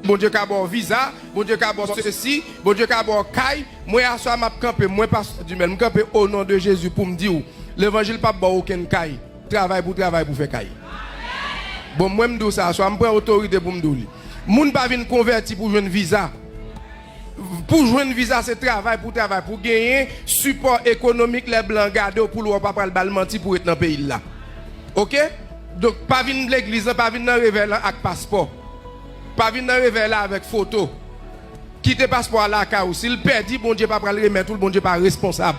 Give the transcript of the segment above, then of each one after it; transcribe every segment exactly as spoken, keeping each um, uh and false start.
Bondye ka ba w viza, Bondye ka ba w sesi, Bondye ka ba w kay. Mwen aswè a m ap kanpe, mwen pastè Dumel, m kanpe o non de Jezi pou m di w, levanjil p ap ba w okenn kay. Travay pou travay pou fè kay. Bon, mwen m di w sa aswè a, m pran otorite pou m di w li. Moun pa vin konvèti pou jwenn viza. Pou jwenn viza se travay pou travay, pou genyen sipò ekonomik lè blan gade w pou l wè w pa pral ba l manti pou ret nan peyi l la. Oke? Donk pa vin legliz lan, pa vin nan revèy lan ak paspò. Pa vin nan revèy la avèk foto. Kite paspò a lakay ou. Si l pèdi, Bondye pa pral remèt ou l, Bondye pa responsab.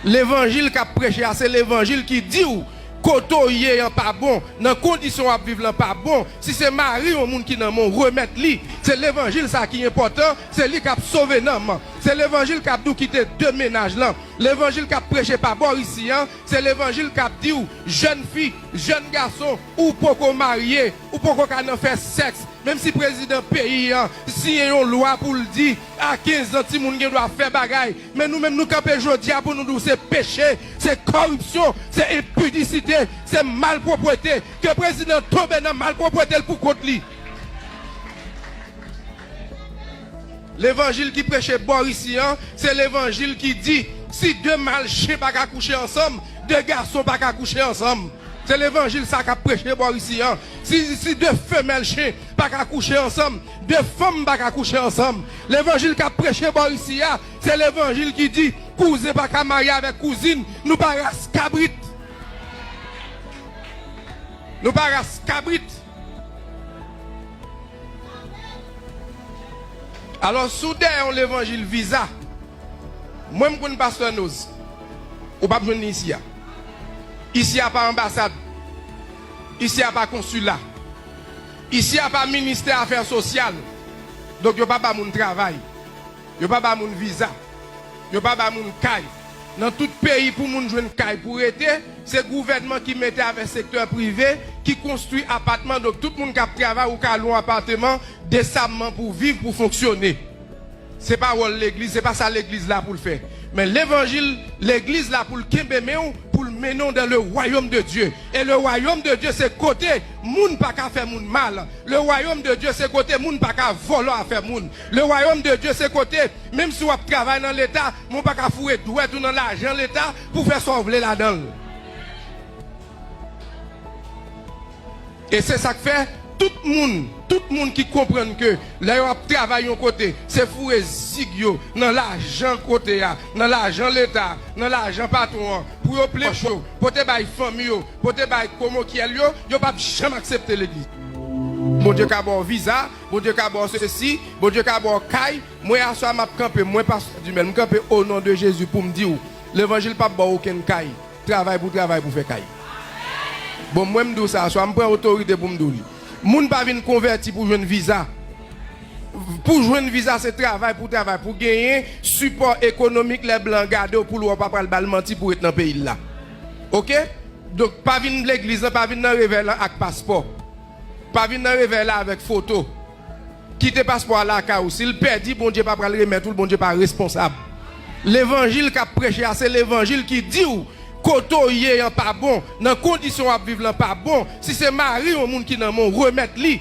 Levanjil k ap preche a, se levanjil ki di w kote w ye an pa bon, nan kondisyon w ap viv lan pa bon. Si se mari yon moun ki nan men w, remèt li. Se levanjil sa ki enpòtan, se li k ap sove nanm. Se levanjil k ap di w kite de mennaj lan. Levanjil k ap preche pa bò isi an, se levanjil k ap di w, jèn fi, jèn gason, ou poko marye, ou poko ka nan fè sèks, menm si prezidan peyi an siyen yon lwa pou l di, a kenz an, timoun gen dwa fè bagay. Men nou menm, nou kanpe jodi a pou nou di w se peche, se kòripsyon, se enpidisite, se malpwòpte. Ke prezidan tonbe nan malpwòpte l pou kont li. Levanjil ki preche bò isi an, se levanjil ki di, si de mal chen pa ka kouche ansanm, de gason pa ka kouche ansanm. Se levanjil sa k ap preche bò isi an. Si, si de femèl chen pa ka kouche ansanm, de fanm pa ka kouche ansanm. Levanjil k ap preche bò isi a, se levanjil ki di, kouzen pa ka marye avèk kouzin, nou pa ras kabrit. Nou pa ras kabrit. Alò, si w dèyè yon levanjil viza, mwen m konn pastè Noz, ou p ap jwenn li isi a. Isi a pa anbasad. Isi a pa konsila. Isi a pa ministè afè sosyal. Donk, yo pa ba moun travay. Yo pa ba moun viza. Yo pa ba moun kay. Nan tout peyi, pou moun jwenn kay pou rete, se gouvènman ki mete avèk sektè prive, ki konstwi apatman. Donk, tout moun k ap travay, ou ka lwe yon apatman desamman pou viv, pou fonksyone. Se pa wòl legliz, se pa sa legliz la pou l fè. Men levanjil, legliz la pou l kenbe men w, pou l mennen w dans le royaume de Dieu. Et le royaume de Dieu, se kote moun pa ka fè moun mal. Le royaume de Dieu, se kote moun pa ka vòlò afè moun. Le royaume de Dieu, se kote, menm si w ap travay nan Leta, men w pa ka foure dwèt ou nan lajan Leta pou fè sa w vle ladan l. E se sa k fè, tout moun, tout moun ki konprann ke lè yo ap travay yon kote, se foure zig yo nan lajan kote a, nan lajan Leta, nan lajan patwon an, pou yo plen pòch yo, pote bay fanmi yo, pote bay komokyèl yo, yo p ap janm aksepte legliz. Bondye ka ba w viza, Bondye ka ba w sesi, Bondye ka ba w kay. Mwen aswè a m ap kanpe, mwen pastè Dumel, m kanpe o non de Jezi pou m di w, levanjil p ap ba w okenn kay. Travay pou travay pou fè kay. Bon, mwen m di w sa aswè a, m pran otorite pou m di w li. Moun pa vin konvèti pou jwenn viza. Pou jwenn viza se travay pou travay, pou genyen sipò ekonomik lè blan gade w pou l wè w pa pral ba l manti pou ret nan peyi l la. Oke? Donk pa vin legliz lan, pa vin nan revèy lan ak paspò. Pa vin nan revèy la avèk foto. Kite paspò a lakay ou. Si l pèdi, Bondye pa pral remèt ou l, Bondye pa responsab. Levanjil k ap preche a, se levanjil ki di w kote w ye an pa bon, nan kondisyon w ap viv lan pa bon. Si se mari yon moun ki nan men w, remèt li.